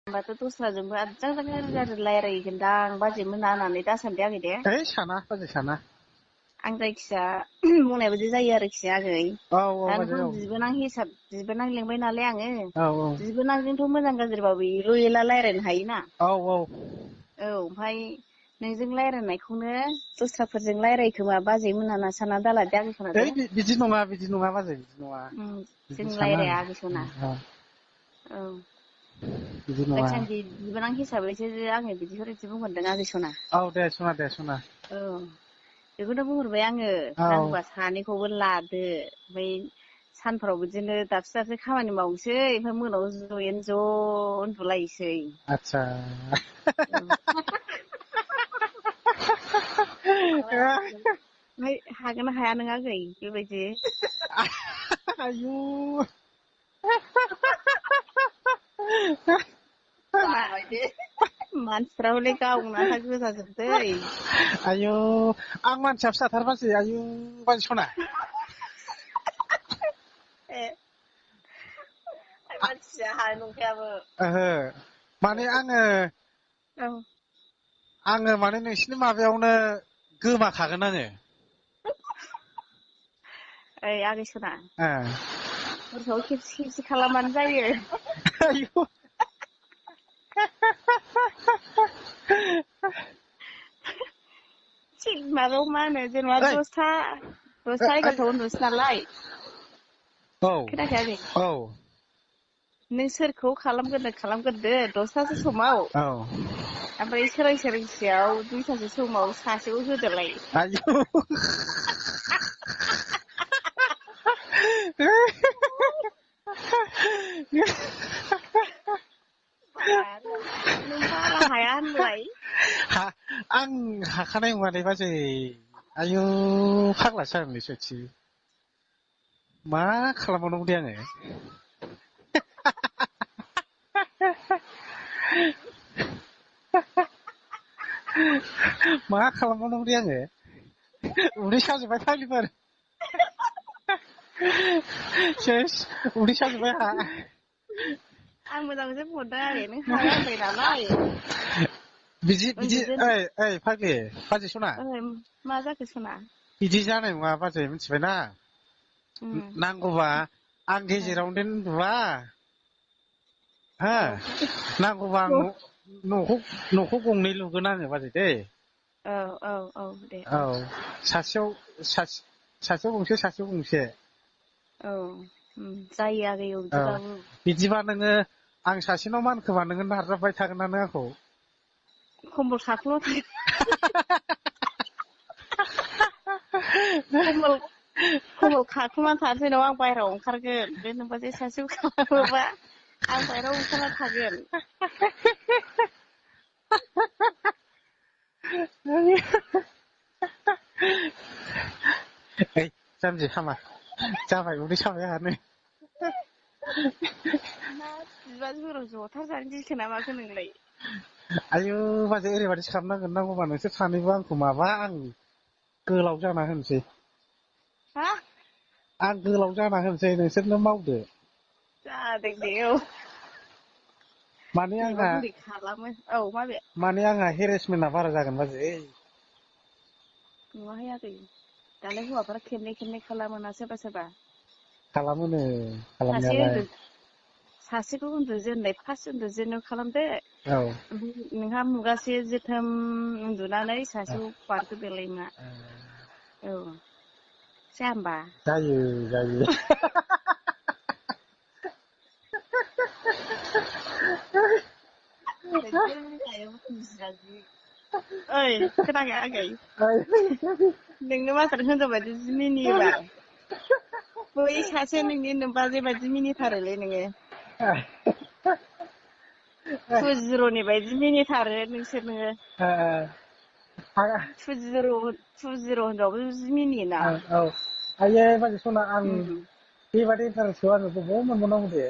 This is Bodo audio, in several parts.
होमबाथ' दस्राजोंबो आजां गाज्रि रायलायगोनदां बाजैमोना होननानै दासान्दि आगै दे। साना बाजै साना। आं जायखिया बुंनाय बायदि जायो आरोखि आगै। औ दा बाजै नोंखौ औ बिबोनां हिसाब बिबोनां लिंबाय नालाय आङो। औ बिबोनांजोंथ' मोजां गाज्रिबाबो एल' एला रायलायनो हायोना। औ औ औ ओमफ्राय नोंजों रायलायनायखौनो दस्राफोरजों रायलायखोमा बाजै मोनाना साना दालादे आगै सना दे। बिदि नङा बाजै बिदि नङा। जों बिदि साना रायलाया आगै सना। आं औ बिदि नङा दासान्दि बिबोनां हिसाबैसो आङो बिदि बुंहरदों आगै सना। औ दे सना दे सना। औ बेखौनो बुंहरबाय आङो औ नांगौबा सानैखौबो लादो ओमफ्राय सानफोराव बिदिनो दाबसे दाबसे खामानि मावनोसै ओमफ्राय मोनायाव जयैनो ज' उन्दुलायसै। आतसा ओमफ्राय हागोन ना हाया नों आगै बेबायदि? आयु मानसिफ्रा हले गावनाहा गोजाजोबसै। आयु आं मानसिया फिसाथार बाजै आयु बाजै सना। ए मानसिया हानाय नंखायाबो। ओहो माने औ आङो माने नोंसिनि माबायावनो गोमाखागोन आङो। ओइ आगै सना ओ हरसेयाव खेबसे खेबसे खालामबानो जायो। आयु थिग माबायाव मा होनो जेनेबा ओइ दसथा 11थायाव उन्दुनोसै नालाय। औ खोनायाखै आगै औ नों सोरखौ खालामग्रोदो 10थासो समाव। औ ओमफ्राय सोरांसियाव 2थासो समाव सासेखौ होदोलाय। आयु नों बारा हाया होनलाय। आं हाखानाय नङालै बाजै आयु फाग्लासो जागोनलै सयथि। मा खालामबावनांगौ दे आङो। मा खालामबावनांगौ दे आङो उदै साजोबबाय फाग्लिफोर। सेस उदै साजोबबाय आंहा। आं मोजांसो बुंहरदों आगै नों हाया होनबाय नालाय। बिदि उन्दुजेन ओइ फाग्लि बाजै सना। मा जाखो सना? बिदि जानाय नङा बाजै मिथिबायना। नांगौबा आं गेजेरावनो देन उन्दुआ। हो औ नांगौबा आं न'खौ गंनै लुगोन आङो बाजै दै। औ दे औ सासेयाव गंसे सासेयाव गंसे। औ जायो आगै औ बिदिबाबो। बिदिबा नोङो आं सासेनाव मानखोबा नोङो नारजाबबाय थागोन ना नों आंखौ। खम्बल साखोबा खम्बल खाखोमा थानोसै नङा आं बायहेरायाव ओंखारगोन बे नोंबा जे सासेखौ खालामोबा आं बायहेरायाव ओंखारना थागोन। ओइ जामबि हामा जाबाय उदै साबाय आंहानो। मा बिबाजैफोरनाव जथार जानो गिखो ना माखो नोंलाय? आयु बाजै ओरैबायदि खालामनांगोन नांगौबा नोंसोर सानैबो आंखौ माबा आं गोलाव जाना होनोसै। हा? आं गोलाव जाना होनोसै नोंसोरनो मावदो। जादों दे औ। माने बेबा आंहा बोरै खालामो औ माबे? माने आंहा हेरेसमेन्टआ बारा जागोन बाजै। नङाहाय आगै दालाय हौवाफोरा खेबनै खेबनै खालामोना सोरबा सोरबा। खालामोनो सासे खालामनायालाय। सासेखौ उन्दुजेननाय फार्स्ट उन्दुजेननायाव खालामदो। औ ओमफ्राय नोंहा मुगासे जोथोम उन्दुनानै सासेखौ बारहोदोलाय मा। औ जाया होमबा? जायो। ओइ खोनायाखै आगै? नोंनो माथ्र' हिनजाव बायदि जि मिनियोबा। बै सासे नोंनि नोमबाजै बायदि मिनिथारोलै नोङो। 2-0 बायदि मिनिथारो नोङो। 2-0 होनबाबो जि मिनियोना। औ आइयै बाजै सना आं बेबादि इन्टारेस्टखौ आङो बबाव मोनबावनांगौ दे।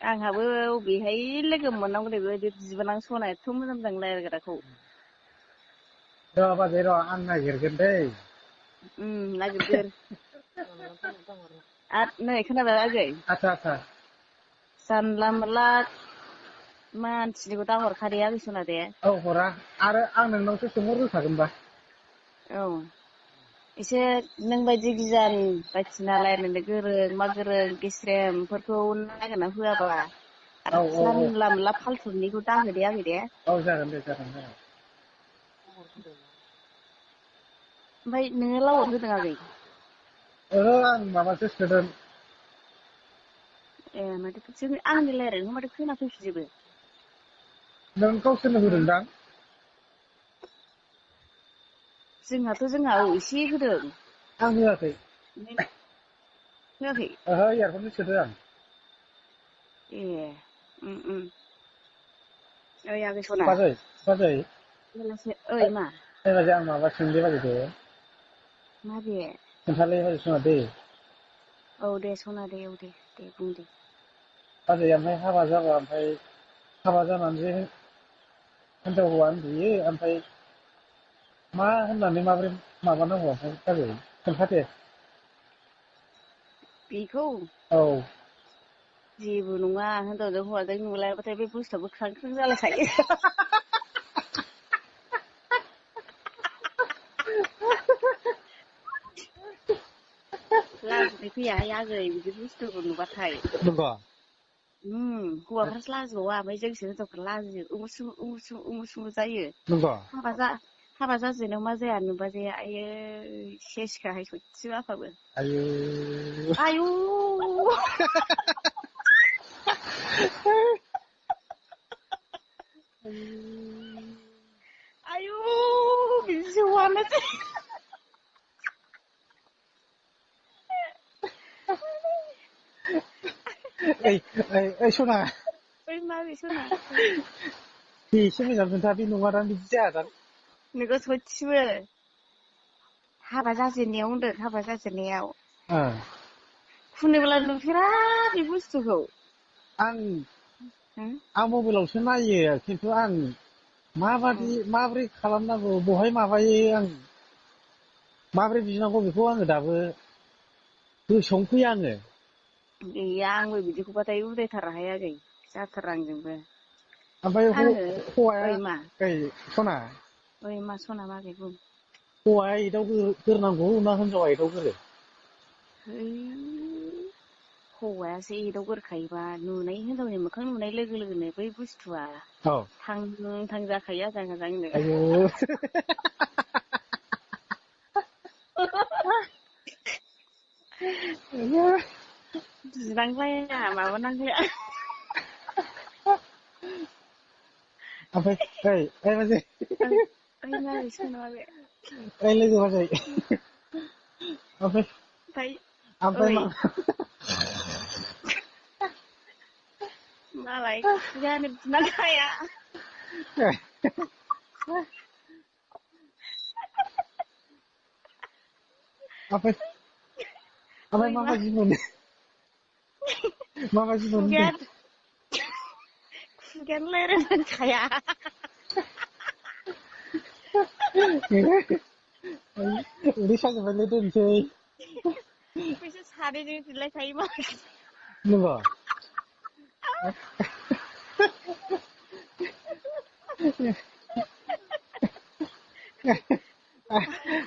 आंहाबो अबेहाय लोगो मोननांगौ दे बेबायदि बिबोनां सना एथ' मोजां मोजां रायलायग्राखौ। र' बाजै र' आं नागिरगोन दै। नागिरगोर आरो नै खोनाबाय आगै? आतसा जानला मोनला मानसिनिखौ दा हरखादे आगैसना दे औ हरा आरो आं नोंनावसो सोंहरग्रोखागोनबा औ एसे नों बायदि गियान बायदिसिना रायलायनो गोरों मा गोरों गेस्रेमफोरखौ नागिरना होआबा औ आरो औ जानला मोनला फालथुनिखौ दाहोदे आगै दे औ जागोन दे जागोन ओमफ्राय नोङो लावद होदों आगै ओहो आं माबासो सोदों ए माथो जों आंनि रायलायनायखौ माथो खोनाफैफिनजोबो नों गावसोरनो होदोंदां जोंहा औ एसे होदों आं होआखै होआखै ओहो इयारफनसो सोदों आं ए ओइ आगै सना बाजै ओइ मा बाजै आं माबा सोंदे बाजै दे माबे खोन्थालै बाजै सना दे औ दे सना दे औ दे बुं दे बाजै ओमफ्राय हाबा जाबा ओमफ्राय हाबा जानानै जे हिनजाव हौवा उन्दुयो ओमफ्राय मा होननानै माबोरै माबानांगौ ओमफ्राय बाजै खोन्थादे बेखौ औ जेबो नङा हिनजावजों हौवाजों नुलायबाथाय बे बुस्थुआबो ख्रां ख्रां जालायखायो लाजिनाय फैयाहाय आगै बिदि बुस्थुखौ नुबाथाय नंगौ हौवाफ्रासो लाजिबावा ओमफ्राय जोंसो हिनजावफ्रा लाजियो उमुसुमु जायो नंगौ हाबा जाजेनाव मा जाया नुबा जाया आयै सेसखाहाय सयथिबो आफाबो आयु आयु बिदिसो हौवानोसै ओइ सना ओइ माबे सना दे एसे मोजां खोन्था बे नङादां बिदि जायादां नोङो सयथिबो हाबा जाजेननायाव होनदों हाबा जाजेननायाव फुनोब्ला नुफेरा बे बुस्थुखौ आं मबाइलावसो नायो खिन्थु आं माबोरै खालामनांगौ बहाय माबायो आं माबोरै बिनांगौ बेखौ आङो दाबो गोसोआवनो फैया आङो गैया आंबो बिदिखौबाथाय उदायथाराहाय आगै जाथारा आंजोंबो ओमफ्राय हौवाया ओइ मा सना ओइ मा सना माबे बुं हौवाया एदावग्रोनांगौ ना हिनजावा एदावग्रोयो है हौवायासो एदावग्रोखायोबा नुनाय हिनजावनि मोखां नुनाय लोगो लोगोनो बै बुस्थुआ थां जाखायो आजां गाजांनो आयौ बिनांलाया माबानांलाया ओमफ्राय ओइ बाजै ओइ माबे सना माबे ओइ लोगो बाजै ओमफ्राय ओइ मा मालाय खुगायानो बिदिना खाया ओमफ्राय माबायदि मोनो होनदों खुगायानो रायज्लायनो खाया उदै साजोबबायलै दोनसै बैसोर सानैजों दिलायखायो मा नंगौ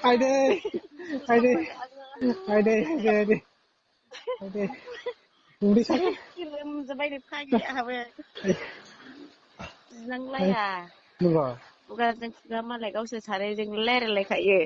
आइदै उदै सायो लोमजाबाय नै फाग्लि आंहाबो बिनांलाया नंगौ खुगाजों खुगा मालाय गावसोर सानैजों रायज्लायलायखायो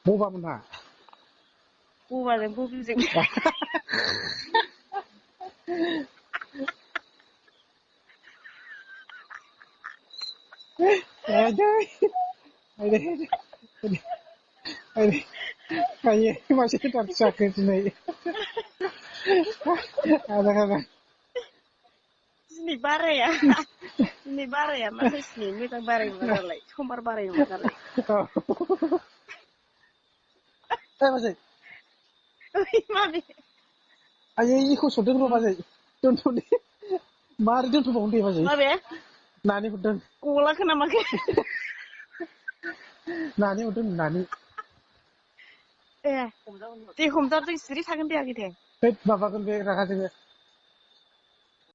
बबा मोनहा बबाजों बबिजों आइयै मासे दाथि जाखो दिनै दिनै बाराया मा होसिनो मोजां बाराय नङा दालाय समबार बाराय नङा दालाय बाजै ओइ माबे आयै होसरदों र' बाजै दोनथ'नि मारै दोनथ'बावनो दे बाजै माबे नानि हरदों गलाखो नामाखो नानि हरदों नानि दे हमजागोन सिरि थागोन दे आगै दे माबागोन बे रागा जोङो